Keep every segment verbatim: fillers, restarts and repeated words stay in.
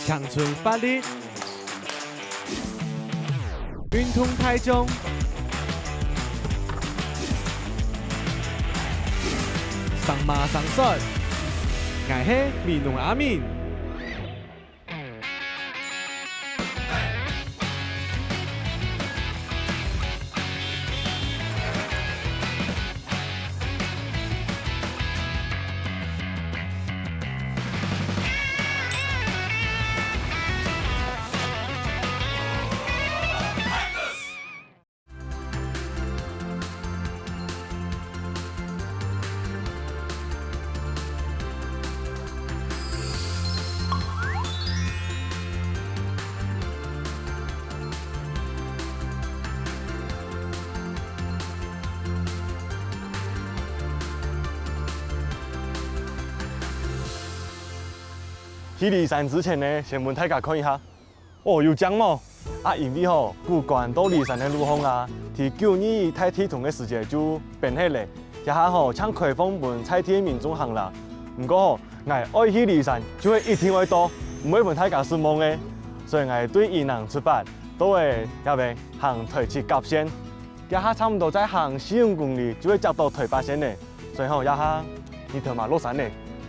青春活力，運動大眾，生馬生帥，𠊎係美濃阿明。 去驪山之前呢，先分大家看一下。 哦，有靚無？啊，因為吼，古關到驪山个路項啊，在九二一大地動个時節就崩忒了，這下吼，正開放分在地个民眾行啦。毋過吼，𠊎愛去驪山，就係一定愛到，毋會分大家失望个。所以𠊎對雲林出發，到了這位行台七甲線，這下差毋多再行四五公里，就會接到台八線了。 所以吼，這下日頭嘛落山了，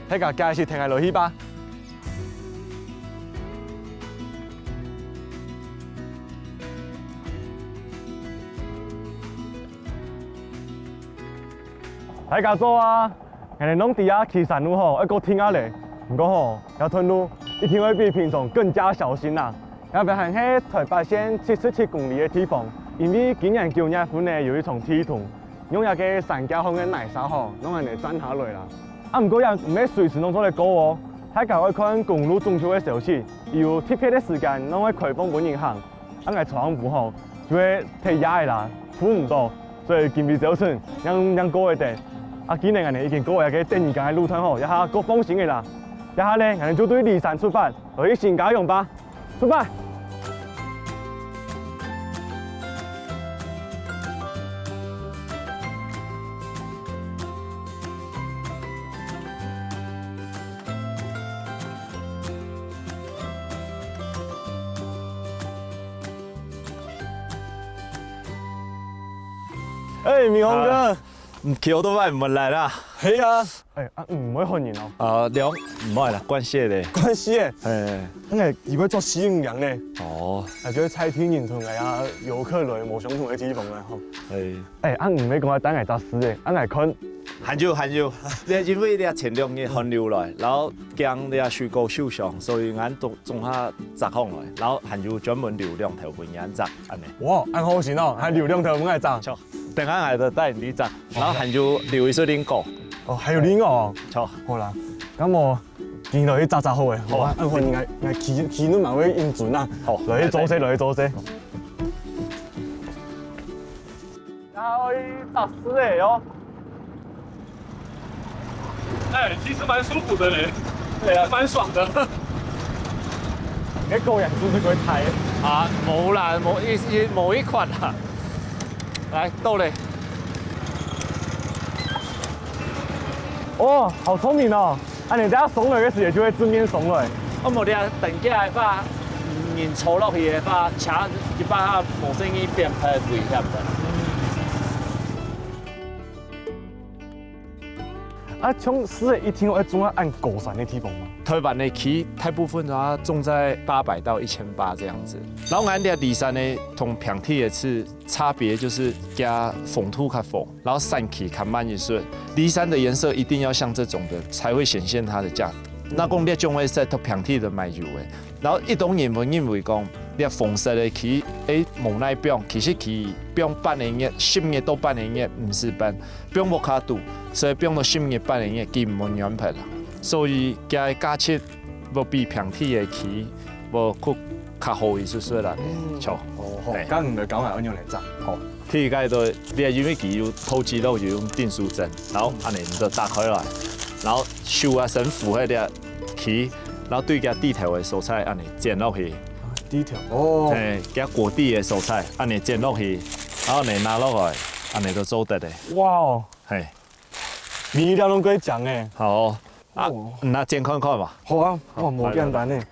大家遽一息跈𠊎來去吧。大家早啊！𠊎等攏知啊，去山路吼，愛過定仔了。毋過吼，這段路一定愛比平常更加小心啦。 這位還係台八線七十七公里个地方，因為今年九月份呢有一場地動，讓這个山腳項个泥沙吼，攏恁仔散下來啦。啊，毋過也毋係隨時攏做得過哦，大家愛看公路總局个消息，有特別个時間，攏會開放分人行。啊，𠊎坐上去吼，就會忒夜仔啦，赴毋到，所以今晡朝晨正正過會得。啊，既然恁仔已經過這个得人驚个路段吼，這下較放心个啦。這下呢，𠊎等就對驪山出發，來去新家鄉吧。 出發！哎，明宏哥。啊。你騎奧多拜毋會來啦？係啊。 哎，啊，毋會寒人哦。啊，涼，毋會啦，慣勢咧。慣勢咧？哎。恁仔，佢會著四五領呢。哦。啊，就係在地人同𠊎啊遊客來無相同个地方啦，吼。哎。哎，啊，毋係講愛帶𠊎隻獅仔，啊，𠊎看。還有，還有，這因為這前兩日寒流來，然後驚這水果受傷，所以𠊎都總下摘項來，然後還有專門留兩頭分𠊎摘，恁仔。哇，恁好心哦，還留兩頭分𠊎摘。著，等下𠊎就帶你去摘。 然後還有留一隻蘋果。哦，還有蘋果哦。著。好啦，該𠊎今日來去摘摘好誒。好啊。好啊，𠊎𠊎騎騎輪嘛會用準啊。好。來去做事，來去做事。然後去摘獅仔哦。哎，其實蠻舒服的嘞。對啊，蠻爽的。你个狗眼珠是不會太。啊，無啦，無一一無一款啦。 來，到咧。哦，好聰明哦！啊，你等下鬆落个時節就會正面鬆落。啊，無你啊，等下个話，人坐落去个話，車一百下無細義變較危險个。啊，像獅仔一定愛種啊恁高山个地方嗎？台灣个柿大部分都種在八百到一千八這樣子，然後𠊎等這驪山呢，同平地个係 差別就係佢風土較和，然後山區較慢一些。驪山的顏色一定要像這種的，才會顯現它的價值。若講這種个色，同平地个嘛有誒。然後一般人會認為講，這紅色个柿，誒，無哪放，其實佢放半個月，十日到半個月毋使放，放屋下肚，所以放到十日半個月，佢毋會軟皮啦。所以佢个價值 會比平地个柿會較較好一些些啦。嗯。著。哦，好，嘿。該你就教𠊎愛仰般來摘。好，第一個就你因為佢有透氣咯，有用訂書針，然後恁仔你就打開來，然後手啊先扶該个柿，然後對該蒂頭个所在恁仔剪落去。啊，蒂頭，哦。嘿，該果蒂个所在恁仔剪落去，然後你拿落來，恁仔就做得了。哇哦。嘿。 你一定要弄過講誒。好哦。啊，哦。那剪看看嘛。好啊，哇，好，無簡單呢。來，來，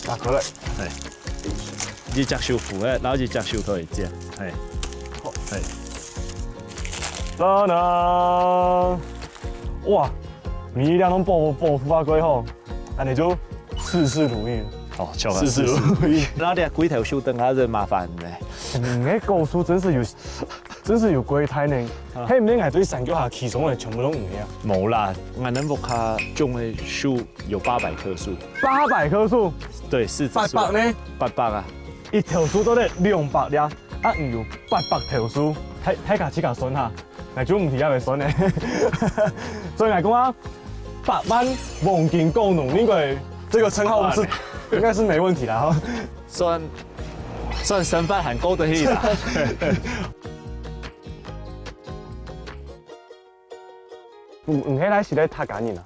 來。拿過來。係，一隻手扶个，然後一隻手頭一接，係，係。當當，哇，米粒攏保保護啊，過好，恁呢就事事如意。哦，笑啊，事事如意。那你龜頭手等下真麻煩呢。嗯，該故事真是有，真是有龜胎呢。啊。係毋係𠊎對山腳下起上來全部都毋一樣？無啦，𠊎等屋下種个樹有八百棵樹。八百棵樹？對，柿子樹。八百呢？八百啊。一頭樹做得兩百粒，啊，你有八百頭樹，大大家自家算下，𠊎就毋知愛會算呢。所以來講啊，百萬黃金果農應該這個稱號是，應該是沒問題啦哈。算算生飯還過得去啦。你你係來這个客家人啊？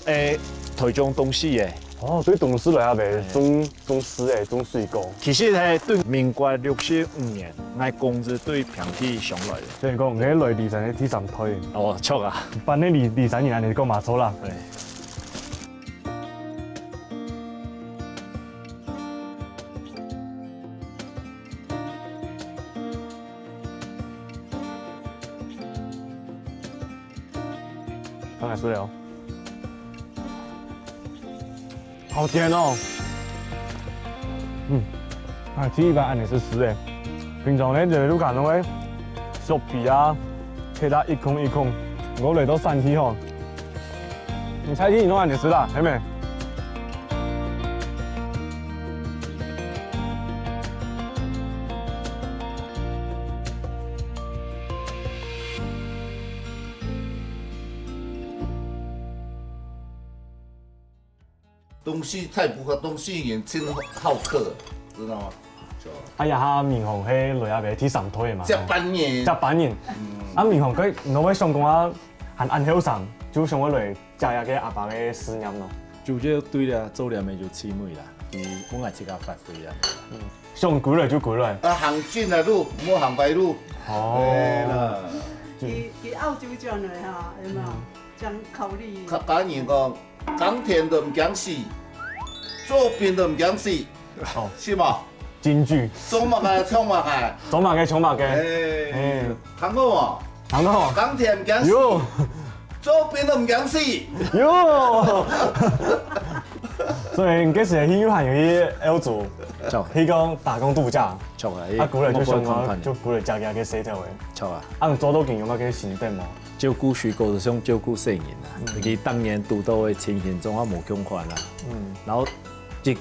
誒，台中東勢个。哦，對東勢來啊，袂種種柿仔，種水果。其實係對民國六十五年，𠊎公子對平地上來个。所以講，你係來梨山个第三代。哦，著啊。一般个梨梨山人恁呢講嘛著啦。對。 剛開始了。好甜哦。嗯，啊，第一擺恁呢食柿仔。平常呢，在路上攏會削皮啊，切到一空一空，毋過來到山區吼， 你菜地你攏恁呢食啦，係無？東勢菜埔个東勢人真好客，知道嗎？就哎呀，哈，明宏係來這位第三代嘛。接班人。接班人。嗯。啊，明宏佢，你會想講啊，還恁後生，就想要來 接這个阿爸个事業咯。主要對了，做了咩就盡尾啦，佢分𠊎自家發揮啊。嗯，想歸來就歸來。啊，行正个路，莫行歪路。哦。對啦。佢佢澳洲轉來哈，有無？嗯。講考慮。客家人講，耕田都毋驚死，做兵都毋驚死。 哦，係無？金句。做麼个唱麼个？做麼个唱麼个？哎，哎。聽過無？聽過。耕田毋驚死，有。做兵都毋驚死。有。所以你該時去又還有去澳洲，著。去講打工度假。著啊，啊，過來就想講，就過來加加个settle个。著啊。啊，你做到今有麼个心得無？照顧水果就像照顧細人啊，嗯。佢當年堵到个情形總還無共款啊。嗯。然後 一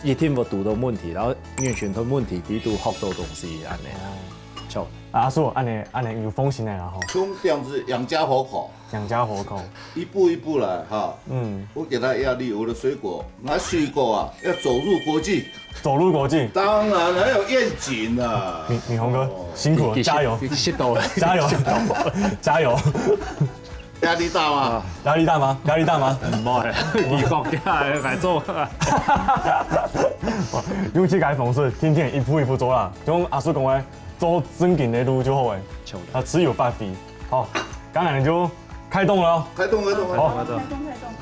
一定會堵到問題，然後面對到問題，佢都學到東西，恁呢。哦。著。啊，阿叔，恁呢恁呢有放心个啦吼。重點係養家活口。養家活口。一步一步來哈。嗯。不給他壓力，我的水果，買水果啊，要走入國際。走入國際。當然還有願景啊。明明宏哥，哦。辛苦了，加油！你，你，你，你，加油！加油！加油！ 壓力大嗎？壓力大嗎？壓力大嗎？毋會，你講个，來做。用自家个方式，天天一步一步做啦。就像阿叔講个，做正經个路就好个。著。啊，自有發揮。好，剛才就開動了哦。開動，開動，開動，好。開動，開動。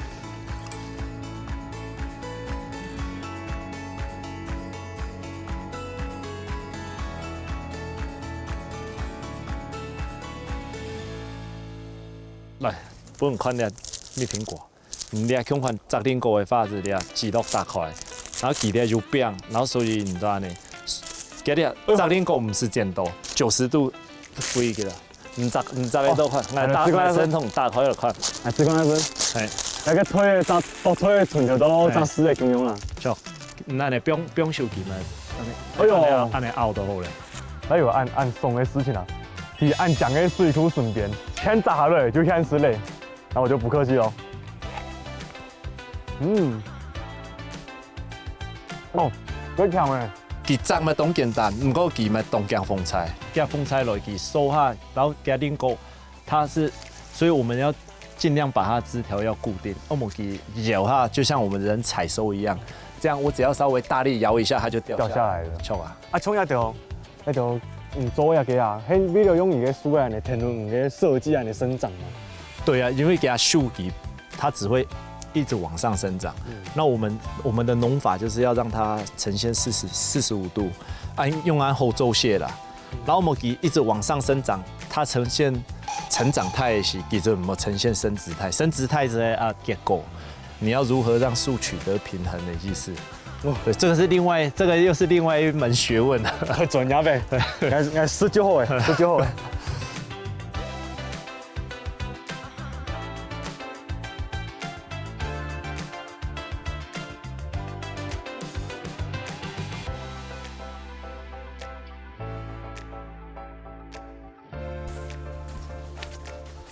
來，分你看這蜜蘋果。你這共款摘蘋果个話，係這記錄打開，然後佢這有柄，然後所以你知道呢，佢這摘蘋果毋係剪刀，九十度飛起來。你摘，你摘个都看，哦，來打，來，這個來，來，先從打開來看。來，這個來，嘿。那個推的摘，哦，推的存的都摘絲的共樣啊。就，恁呢放，放手機嘛，恁呢，哎喲。恁呢，恁呢拗就好咧。哎喲，恁，恁爽个事情啊！ 佢恁靚个水庫脣邊，現摘下來就現食咧，那我就不客氣咯。嗯，哦，真香欸！佢摘嘛當簡單，毋過佢嘛當驚風搓，驚風搓來佢燒下，然後佢頂高，它是，所以我們要盡量把它枝條要固定，毋好佢搖下，就像我們人採收一樣，這樣我只要稍微大力搖一下，它就掉下來。掉下來了。著啊！啊，像這條 該就，嗯，做這个啊，係為了用你个樹來來定論你个設計來生長嘛。對啊，因為佢个樹枝，它只會一直往上生长。那我们我们的农法就是要让它呈现四十四十五度，啊，用安后周谢啦。然后我们给一直往上生长，它呈现成长态的时，给这有没有呈现生殖态？生殖态是啊结果，你要如何让树取得平衡的意思？对，这个是另外，这个又是另外一门学问。太专业呗，哎哎，十九号哎，十九号哎。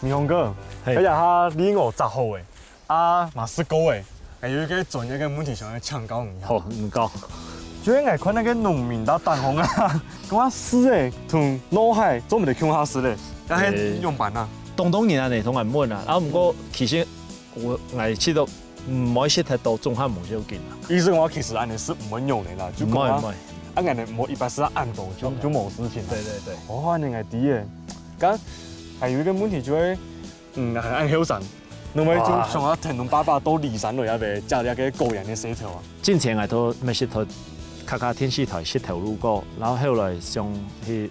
明宏哥，嘿哎呀，哈，你我咋好哎？啊，马斯哥哎，哎，有一个专业个问题想要请教你。好，你讲。就係𠊎看那个农民打單項啊，講啊，屎哎同腦海做毋得共下屎嘞，該係用板啊。當多人啊，你同人問啊，啊，毋過其實我，𠊎試到毋會食太多，總還無要緊啊。意思講，其實恁樣係毋會用的啦，就講啊，毋會毋會。啊，恁樣無一般係恁多，就就無事情啦。對對對。哦，恁樣𠊎知耶。剛還有一個問題就係，嗯，恁後生，你會就想要跈爸爸到梨山來啊，借這個高原个水頭啊？進前𠊎都乜識讀客家電視台識頭路過，然後後來想去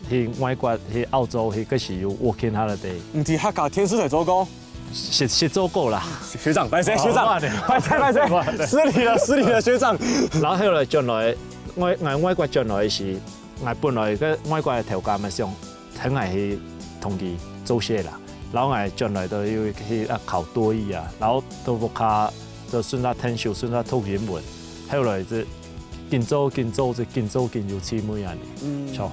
去外國去澳洲去，該時有 working holiday。你去客家電視台做過？識識做過啦。學長，拜託學長，拜託拜託，失禮了失禮了學長。然後後來轉來外外外國轉來時，𠊎本來个外國个頭家乜想，請𠊎去同佢做事啦。然後𠊎轉來都有去啊考多益啊，然後到屋下都順續聽書，順續讀英文，後來就緊做緊做就緊做緊有趣味啊。嗯，錯。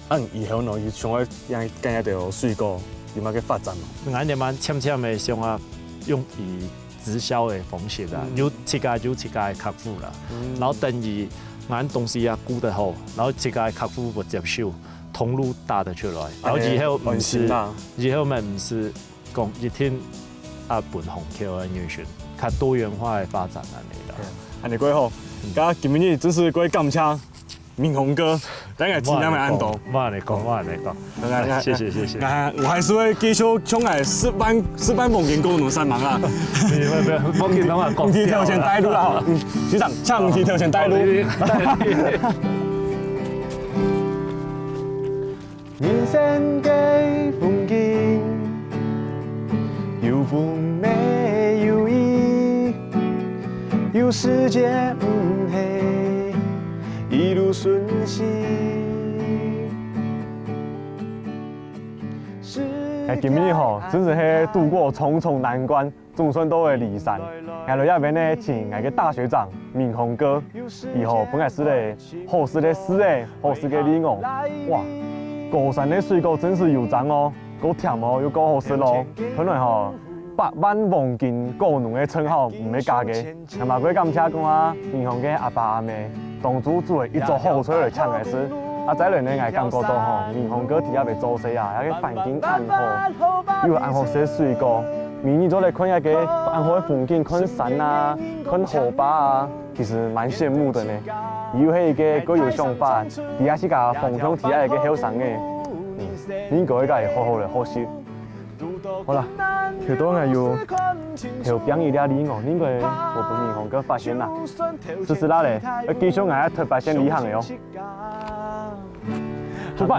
恁以後呢，有想愛養養這兜水果，有麼个發展無？𠊎這滿漸漸个想啊，用以直銷个方式啊，有自家有自家个客戶啦，然後等於𠊎東西啊顧得好，然後自家个客戶會接受，通路打得出來，然後以後毋係，以後乜毋係講一定啊分紅口个人選，較多元化个發展恁樣啦。恁樣過好，該今日真係過感謝。 明宏哥，大家盡量个恁多。莫恁講，莫恁講。謝謝謝謝。啊，我還是會繼續像𠊎十萬十萬黃金高農山忙啊。莫莫緊同我講。你頭前帶路啦，嗯，局長，請你頭前帶路。人生个風景，有風也有雨，有時節毋係一路順心。哎，今日吼，真係係度過重重難關，總算到了梨山。𠊎來這片呢，尋𠊎个大學長明宏哥，佢吼分𠊎食了好食个屎仔，好食个梨仔。哇，高山个水果真係有爭哦，又甜哦，又夠好食咯。看來吼，百萬黃金高農个稱號毋係假个。 𠊎嘛過感謝講啊，明宏个阿爸阿姆，當初煮了一桌好菜來請𠊎食。啊，再來呢，𠊎感覺到吼，明宏哥在這片做事啊，該个環境恁好，又有恁好食个水果，每日做來看該个恁好个風景，看山啊，看河壩啊，其實蠻羨慕的呢。佢又係一個過有想法，在這自家方向在這个後生个，嗯，應該會好好來學習。 好啦，頭到𠊎有頭拚一粒梨仔，應該會分明宏哥發現啦。試試啦咧，愛繼續𠊎个突發性旅行个哦。出發！